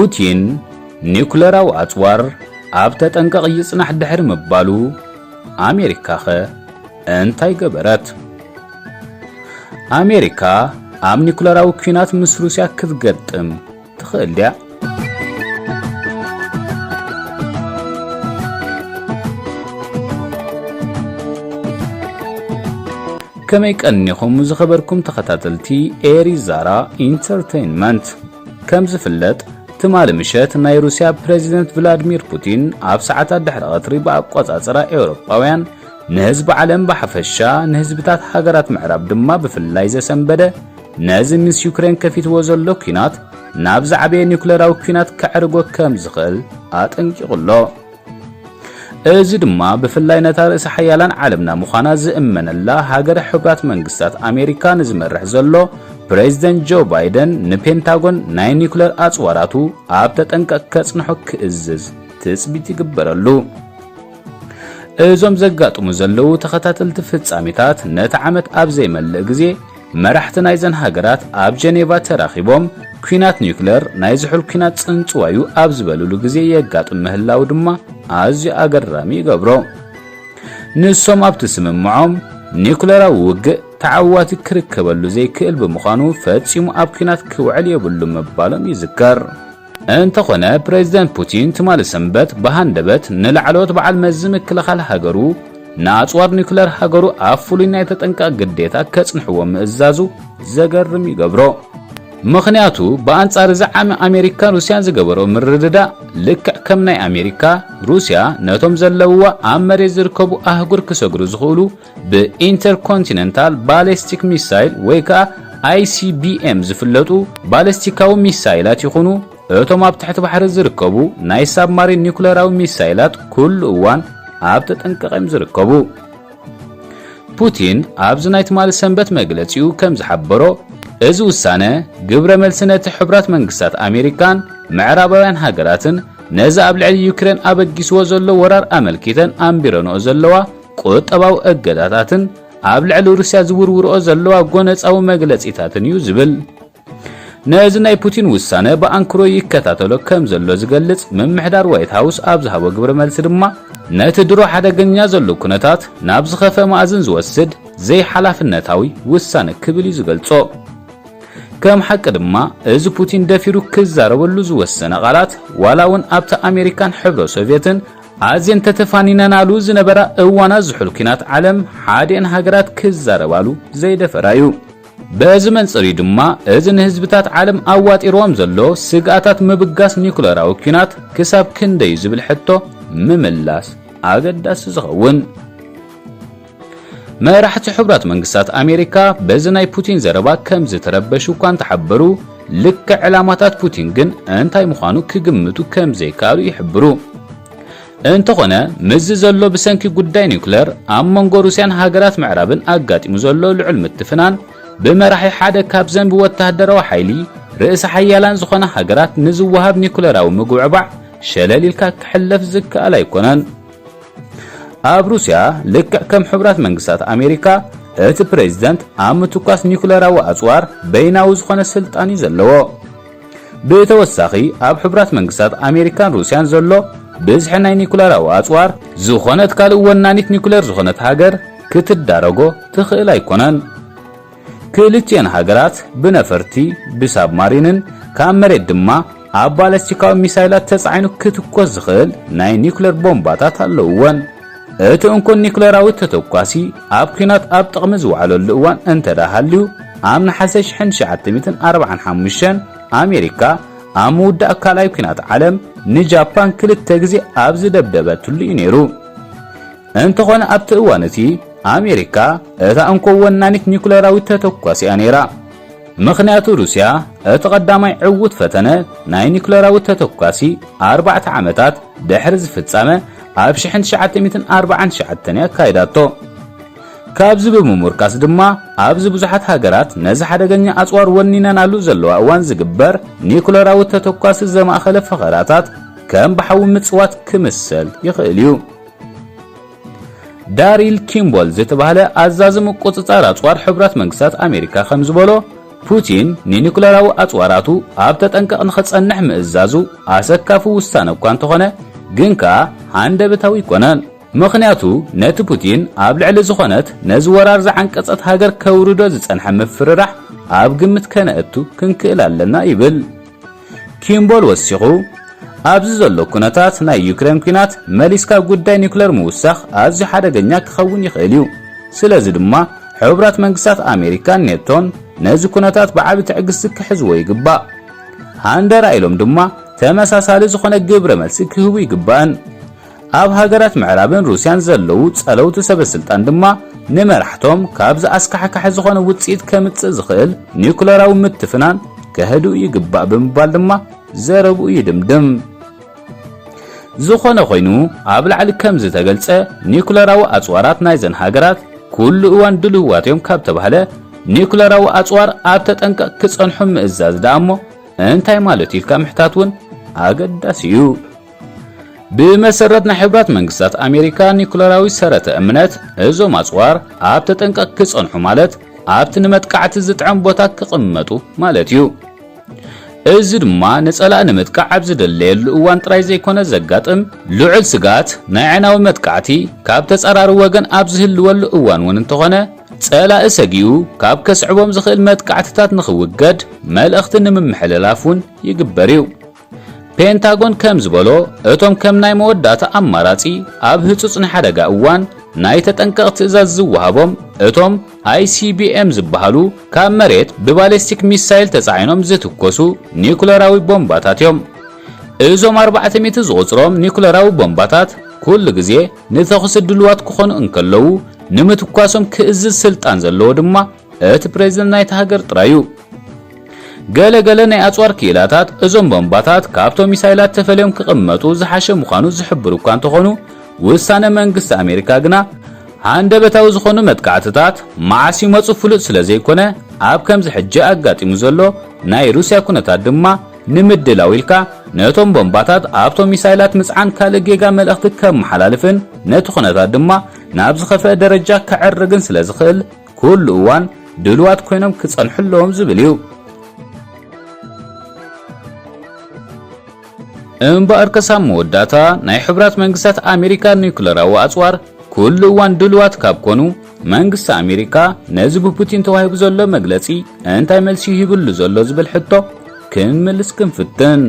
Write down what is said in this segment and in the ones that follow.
ፑቲን ኒኩለራዊ ኣጽዋር ኣብ ተጠንቀቕ ይጽናሕ ድሕሪ ምባሉ፣ ኣሜሪካኸ እንታይ ገበረት? ኣሜሪካ ኣብ ኒኩለራዊ ኲናት ምስ ሩስያ ክትገጥም ትኽእል ድያ? ከመይ ቀኒኹም ዝኸበርኩም ተኸታተልቲ ኤሪ ዛራ ኢንተርቴይንመንት? ከም ዝፍለጥ፣ ትማሊ ምሸት ናይ ሩስያ ፕረዚደንት ቭላድሚር ፑቲን ኣብ ሰዓታት ድሕሪ ቀትሪ ብኣቆጻጽራ ኤውሮጳውያን ንህዝቢ ዓለም ብሓፈሻ፣ ንህዝብታት ሃገራት ምዕራብ ድማ ብፍላይ ዘሰንበደ፣ ነዚ ምስ ዩክሬን ከፊትዎ ዘሎ ኲናት ናብ ዝዓበየ ኒውክለራዊ ኲናት ከዕርጎ ከም ዝኽእል ኣጠንቂቑ ኣሎ። እዚ ድማ ብፍላይ ነታ ርእሰ ሓያላን ዓለምና ምዃና ዝእመነላ ሃገረ ሕቡራት መንግስታት ኣሜሪካ ንዝመርሕ ዘሎ ፕሬዚደንት ጆ ባይደን ንፔንታጎን ናይ ኒውክለር ኣጽዋራቱ ኣብ ተጠንቀቕ ከጽንሖ ክእዝዝ ትጽቢት ይግበረሉ። እዞም ዘጋጥሙ ዘለዉ ተኸታተልቲ ፍጻሜታት ነቲ ዓመት ኣብ ዘይመልእ ግዜ መራሕቲ ናይዘን ሃገራት ኣብ ጀኔቫ ተራኺቦም፣ ኲናት ኒውክለር ናይ ዝሑል ኲናት ጽንጽዋዩ ኣብ ዝበሉሉ ግዜ የጋጥም ምህላው ድማ ኣዝዩ ኣገራሚ ይገብሮ። ንሶም ኣብቲ ስምምዖም፣ ኒውክለራዊ ውግእ ተዓዋቲ ክርከበሉ ዘይክእል ብምዃኑ፣ ፈጺሙ ኣብ ኲናት ክውዕል የብሉን ምባሎም ይዝከር። እንተኾነ፣ ፕሬዚደንት ፑቲን ትማሊ ሰንበት ብሃንደበት ንላዕለዎት በዓል መዚ ምክልኻል ሃገሩ፣ ንኣጽዋር ኒውክለር ሃገሩ ኣብ ፍሉይ ናይ ተጠንቀቕ ግዴታ ከጽንሕዎ ምእዛዙ ዘገርም ይገብሮ። ምኽንያቱ፣ ብኣንጻር እዚ ዓሚ ኣሜሪካን ሩስያን ዝገበሮ ምርድዳእ፣ ልክዕ ከም ናይ ኣሜሪካ፣ ሩስያ ነቶም ዘለውዋ ኣብ መሬት ዝርከቡ ኣህጉር ክሰግሩ ዝኽእሉ ብኢንተርኮንቲነንታል ባሊስቲክ ሚሳይል ወይ ከኣ ኣይ ሲ ቢ ኤም ዝፍለጡ ባሊስቲካዊ ሚሳይላት ይኹኑ፣ እቶም ኣብ ትሕቲ ባሕሪ ዝርከቡ ናይ ሳብማሪን ኒኩለራዊ ሚሳይላት ኩሉ እዋን ኣብ ተጠንቀቕ እዮም ዝርከቡ። ፑቲን ኣብዚ ናይ ትማሊ ሰንበት መግለጺኡ ከም ዝሓበሮ፣ እዚ ውሳነ ግብረ መልሲ ነቲ ሕቡራት መንግስታት ኣሜሪካን ምዕራባውያን ሃገራትን ነዚ ኣብ ልዕሊ ዩክሬን ኣበጊስዎ ዘሎ ወራር ኣመልኪተን ኣንቢረንኦ ዘለዋ ቁጠባዊ እገዳታትን ኣብ ልዕሊ ሩስያ ዝውርውርኦ ዘለዋ ጎነጻዊ መግለጺታትን እዩ ዝብል። ነዚ ናይ ፑቲን ውሳነ ብኣንክሮ ይከታተሎ ከም ዘሎ ዝገልጽ ምምሕዳር ዋይት ሃውስ ኣብ ዝሃቦ ግብረ መልሲ ድማ፣ ነቲ ድሮ ሓደገኛ ዘሎ ኩነታት ናብ ዝኸፍአ መኣዝን ዝወስድ ዘይሓላፍነታዊ ውሳነ ክብል እዩ ዝገልጾ። ከም ሓቂ ድማ፣ እዚ ፑቲን ደፊሩ ክዛረበሉ ዝወሰነ ቃላት፣ ዋላ እውን ኣብቲ ኣሜሪካን ሕብረ ሶቭየትን ኣዝየን ተተፋኒነናሉ ዝነበራ እዋናት ዝሑል ኲናት ዓለም ሓዲአን ሃገራት ክዛረባሉ ዘይደፈራ እዩ። በዚ መንጽር እዩ ድማ፣ እዚ ንህዝብታት ዓለም ኣዋጢርዎም ዘሎ ስግኣታት ምብጋስ ኒኩለራዊ ኲናት ክሳብ ክንደይ እዩ ዝብል ሕቶ ምምላስ ኣገዳሲ ዝኸውን። መራሕቲ ሕቡራት መንግስታት ኣሜሪካ በዚ ናይ ፑቲን ዘረባ ከም ዝተረበሹ እኳ እንተሓበሩ፣ ልክዕ ዕላማታት ፑቲን ግን እንታይ ምዃኑ ክግምቱ ከም ዘይከኣሉ ይሕብሩ። እንተኾነ፣ ምስዚ ዘሎ ብሰንኪ ጉዳይ ኒውክለር ኣብ መንጎ ሩስያን ሃገራት ምዕራብን ኣጋጢሙ ዘሎ ልዑል ምትፍናን፣ ብመራሒ ሓደ ካብዘን ብወተሃደራዊ ሓይሊ ርእሰ ሓያላን ዝኾና ሃገራት ንዝወሃብ ኒውክለራዊ ምጉዕባዕ ሸለል ኢልካ ክሕለፍ ዝከኣል ኣይኮነን። ኣብ ሩስያ፣ ልክዕ ከም ሕቡራት መንግስታት ኣሜሪካ፣ እቲ ፕሬዚደንት ኣብ ምትኳስ ኒኩለራዊ ኣጽዋር በይናዊ ዝኾነ ስልጣን እዩ ዘለዎ። ብተወሳኺ፣ ኣብ ሕቡራት መንግስታት ኣሜሪካን ሩስያን ዘሎ ብዝሒ ናይ ኒኩለራዊ ኣጽዋር፣ ዝኾነት ካልእ ወናኒት ኒኩለር ዝኾነት ሃገር ክትዳረጎ ትኽእል ኣይኮነን። ክልቲኤን ሃገራት ብነፈርቲ፣ ብሳብማሪንን ካብ መሬት ድማ ኣብ ባለስቲካዊ ሚሳይላት ተጻዒኑ ክትኮስ ዝኽእል ናይ ኒኩለር ቦምባታት ኣለውወን። እቲ እንኮ ኒኩለራዊ ተተኳሲ ኣብ ኲናት ኣብ ጥቕሚ ዝወዓለሉ እዋን እንተ ደኣ ሃልዩ፣ ኣብ ነሓሰ ሽሕን ትሽዓተ ሚእትን ኣርባዓን ሓሙሽተን ኣሜሪካ ኣብ ምውዳእ ካልኣይ ኲናት ዓለም ንጃፓን ክልተ ግዜ ኣብ ዝደብደበትሉ እዩ ነይሩ። እንተኾነ ኣብቲ እዋን እቲ ኣሜሪካ እታ እንኮ ወናኒት ኒኩለራዊ ተተኳሲ እያ ነይራ። ምኽንያቱ ሩስያ እቲ ቀዳማይ ዕዉት ፈተነ ናይ ኒኩለራዊ ተተኳሲ ኣርባዕተ ዓመታት ድሕሪ ዝፍጻመ ኣብ ሽሕን ትሽዓተ ሚእትን ኣርባዓን ትሽዓተን እያ ኣካይዳቶ። ካብዚ ብምሙርካስ ድማ ኣብዚ ብዙሓት ሃገራት ነዚ ሓደገኛ ኣጽዋር ወኒነናሉ ዘለዋ እዋን ዝግበር ኒኩለራዊ ተተኳሲ ዘማእኸለ ፈኸራታት ከም ብሓዊ ምጽዋት ክምሰል ይኽእል እዩ። ዳሪል ኪምቦል ዝተባህለ ኣዛዚ ምቁጽጻር ኣጽዋር ሕቡራት መንግስታት ኣሜሪካ ከም ዝበሎ፣ ፑቲን ንኒኩለራዊ ኣጽዋራቱ ኣብ ተጠንቀቕ ንኽጸንሕ ምእዛዙ ኣሰካፊ ውሳነ እኳ እንተኾነ፣ ግን ከኣ ሃንደበታዊ ኣይኮነን። ምኽንያቱ፣ ነቲ ፑቲን ኣብ ልዕሊ ዝኾነት ነዚ ወራር ዝዓንቀጸት ሃገር ከውርዶ ዝጸንሐ ምፍርራሕ ኣብ ግምት ከነእቱ ክንክእል ኣለና ይብል። ኪምቦል ወሲኹ፣ ኣብዚ ዘሎ ኩነታት ናይ ዩክሬን ኲናት መሊስካ ጉዳይ ኒኩለር ምውሳኽ ኣዝዩ ሓደገኛ ክኸውን ይኽእል እዩ። ስለዚ ድማ፣ ሕቡራት መንግስታት ኣሜሪካን ኔቶን ነዚ ኩነታት ብዓቢ ትዕግስቲ ክሕዝዎ ይግባእ። ሃንደራ ኢሎም ድማ ተመሳሳሊ ዝኾነ ግብረ መልሲ ክህቡ ይግባእን። ኣብ ሃገራት ምዕራብን ሩስያን ዘለዉ ጸለውቲ ሰበ ስልጣን ድማ ንመራሕቶም ካብዚ ኣስካሕካሒ ዝኾነ ውጽኢት ከምጽእ ዝኽእል ኒኩለራዊ ምትፍናን ከህድኡ ይግባእ ብምባል ድማ ዘረብኡ ይድምድም። ዝኾነ ኮይኑ፣ ኣብ ላዕሊ ከም ዝተገልጸ፣ ኒኩለራዊ ኣጽዋራት ናይዘን ሃገራት ኩሉ እዋን ድልዋት እዮም ካብ ተባህለ፣ ኒኩለራዊ ኣጽዋር ኣብ ተጠንቀቕ ክጸንሑ ምእዛዝ ደኣ እሞ እንታይ ማለት እዩ ኢልካ ምሕታት እውን ኣገዳሲ እዩ። ብመሰረት ናይ ሕቡራት መንግስታት ኣሜሪካ ኒኩለራዊ ሰረተ እምነት፣ እዞም ኣጽዋር ኣብ ተጠንቀቕ ክጸንሑ ማለት ኣብቲ ንመጥቃዕቲ ዝጥዕም ቦታ ክቕመጡ ማለት እዩ። እዚ ድማ ንጸላኢ ንምጥቃዕ ኣብ ዝደለየሉ እዋን ጥራይ ዘይኮነ ዘጋጥም፣ ልዑል ስግኣት ናይ ኣዕናዊ መጥቃዕቲ ካብ ተጻራሪ ወገን ኣብ ዝህልወሉ እዋን እውን እንተኾነ፣ ጸላኢ ሰጊኡ ካብ ከስዕቦም ዝኽእል መጥቃዕትታት ንኽውገድ መልእኽቲ ንምምሕልላፍ እውን ይግበር እዩ። ፔንታጎን ከም ዝበሎ፣ እቶም ከም ናይ መወዳእታ ኣማራጺ ኣብ ህጹጽ ናይ ሓደጋ እዋን ናይ ተጠንቀቕ ትእዛዝ ዝወሃቦም፣ እቶም ኣይ ሲ ቢ ኤም ዝበሃሉ ካብ መሬት ብባሊስቲክ ሚሳይል ተጻዒኖም ዝትኮሱ ኒኩለራዊ ቦምባታት እዮም። እዞም ኣርባዕተ ሚእቲ ዝቑጽሮም ኒኩለራዊ ቦምባታት ኩሉ ግዜ ንተኹሲ ድሉዋት ክኾኑ እንከለዉ፣ ንምትኳሶም ክእዝዝ ስልጣን ዘለዎ ድማ እቲ ፕሬዝደንት ናይቲ ሃገር ጥራይ እዩ። ገለ ገለ ናይ ኣጽዋር ክኢላታት እዞም ቦምባታት ካብቶም ሚሳይላት ተፈልዮም ክቕመጡ ዝሓሸ ምዃኑ ዝሕብሩ እኳ እንተኾኑ፣ ውሳነ መንግስቲ ኣሜሪካ ግና ሃንደበታዊ ዝኾኑ መጥቃዕትታት መዓስ ይመጹ ፍሉጥ ስለ ዘይኮነ፣ ኣብ ከምዚ ሕጂ ኣጋጢሙ ዘሎ ናይ ሩስያ ኩነታት ድማ ንምድላው ኢልካ ነቶም ቦምባታት ኣብቶም ሚሳይላት ምጽዓን ካልእ ጌጋ መልእኽቲ ከመሓላልፍን ነቲ ኩነታት ድማ ናብ ዝኸፍአ ደረጃ ከዕርግን ስለ ዝኽእል፣ ኩሉ እዋን ድሉዋት ኮይኖም ክጸንሑ ኣለዎም ዝብል እዩ። እምበኣር፣ ክሳብ መወዳእታ ናይ ሕቡራት መንግስታት ኣሜሪካ ኒኩለራዊ ኣጽዋር ኩሉ እዋን ድሉዋት ካብ ኮኑ፣ መንግስቲ ኣሜሪካ ነዚ ብፑቲን ተዋሂቡ ዘሎ መግለጺ እንታይ መልሲ ሂብሉ ዘሎ ዝብል ሕቶ ክንምልስ ክንፍትን።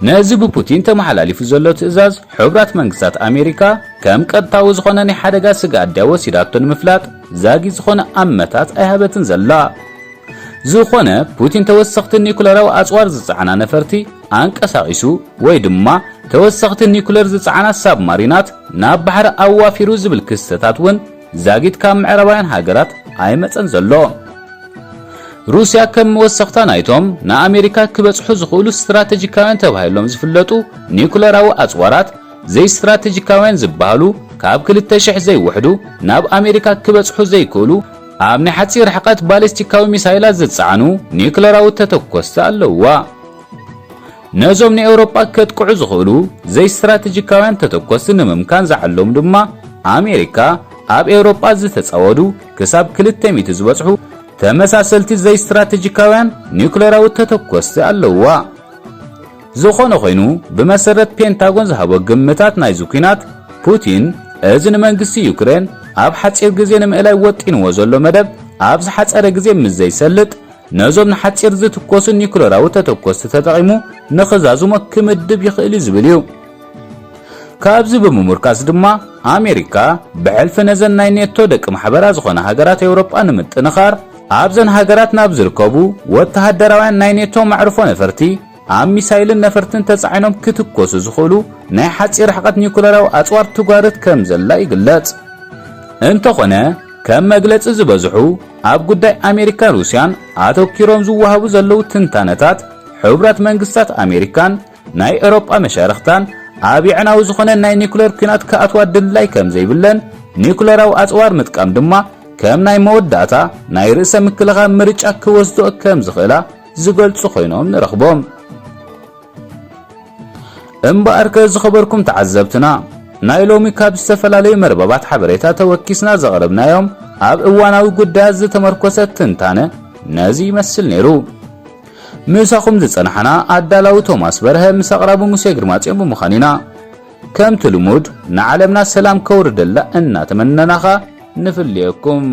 ነዚ ብፑቲን ተመሓላሊፉ ዘሎ ትእዛዝ፣ ሕቡራት መንግስታት ኣሜሪካ ከም ቀጥታዊ ዝኾነ ናይ ሓደጋ ስግኣት ድያ ወሲዳቶ ንምፍላጥ ዛጊት ዝኾነ ኣመታት ኣይሃበትን ዘላ። ዝኾነ፣ ፑቲን ተወሰኽቲ ኒኩለራዊ ኣጽዋር ዝጸዓና ነፈርቲ ኣንቀሳቒሱ ወይ ድማ ተወሰኽቲ ኒኩለር ዝጸዓና ሳብማሪናት ናብ ባሕሪ ኣዋፊሩ ዝብል ክስተታት እውን ዛጊት ካብ ምዕራባውያን ሃገራት ኣይመጸን ዘሎ። ሩስያ ከም መወሰኽታ ናይቶም ንኣሜሪካ ክበጽሑ ዝኽእሉ ስትራተጂካውያን ተባሂሎም ዝፍለጡ ኒኩለራዊ ኣጽዋራት ዘይስትራተጂካውያን ዝበሃሉ ካብ ክልተ ሽሕ ዘይውሕዱ ናብ ኣሜሪካ ክበጽሑ ዘይክእሉ ኣብ ናይ ሓጺር ርሕቀት ባሊስቲካዊ ሚሳይላት ዝጸዓኑ ኒኩለራዊ ተተኮስቲ ኣለውዋ። ነዞም ንኤውሮጳ ከጥቅዑ ዝኽእሉ ዘይስትራተጂካውያን ተተኮስቲ ንምምካን ዝዓለሙ ድማ ኣሜሪካ ኣብ ኤውሮጳ ዝተጻወዱ ክሳብ ክልተ ሚእቲ ዝበጽሑ ተመሳሰልቲ ዘይስትራተጂካውያን ኒኩለራዊ ተተኮስቲ ኣለውዋ። ዝኾነ ኮይኑ፣ ብመሰረት ፔንታጎን ዝሃቦ ግምታት ናይዚ ኲናት፣ ፑቲን እዚ ንመንግስቲ ዩክሬን ኣብ ሓጺር ግዜ ንምእላይ ወጢንዎ ዘሎ መደብ ኣብ ዝሓጸረ ግዜ ምስ ዘይሰልጥ፣ ነዞም ንሓጺር ዝትኮሱ ኒኩለራዊ ተተኮስቲ ተጠቒሙ ንኽዛዝሞ ክምድብ ይኽእል እዩ ዝብል እዩ። ካብዚ ብምሙርካስ ድማ፣ ኣሜሪካ ብሕልፊ ነዘን ናይ ኔቶ ደቂ ማሕበራ ዝኾና ሃገራት ኤውሮጳ ንምጥንኻር፣ ኣብዘን ሃገራት ናብ ዝርከቡ ወተሃደራውያን ናይ ኔቶ መዕርፎ ነፈርቲ ኣብ ሚሳይልን ነፈርትን ተጻዒኖም ክትኮሱ ዝኽእሉ ናይ ሓጺር ርሕቀት ኒኩለራዊ ኣጽዋር ትጓርት ከም ዘላ ይግለጽ። እንተኾነ፣ ከም መግለጺ ዝበዝሑ ኣብ ጉዳይ ኣሜሪካን ሩስያን ኣተኪሮም ዝወሃቡ ዘለዉ ትንታነታት፣ ሕቡራት መንግስታት ኣሜሪካን ናይ ኤውሮጳ መሻርኽታን ኣብ የዕናዊ ዝኾነ ናይ ኒኩለር ኲናት ክኣትዋ ድላይ ከም ዘይብለን፣ ኒኩለራዊ ኣጽዋር ምጥቃም ድማ ከም ናይ መወዳእታ ናይ ርእሰ ምክልኻል ምርጫ ክወስድኦ ከም ዝኽእላ ዝገልጹ ኮይኖም ንረኽቦም። እምበኣርከ ዝኸበርኩም ተዓዘብትና፣ ናይ ሎሚ ካብ ዝተፈላለዩ መርበባት ሓበሬታ ተወኪስና ዘቕረብናዮም ኣብ እዋናዊ ጉዳያት ዝተመርኮሰ ትንታነ ነዚ ይመስል ነይሩ። ምሳኹም ዝጸናሕና ኣዳላዊ ቶማስ በርሀ ምስ ኣቕራቢ ሙሴ ግርማጽዮን ብምዃን ኢና። ከምቲ ልሙድ ንዓለምና ሰላም ከውርደላ እናተመነናኻ ንፍልየኩም።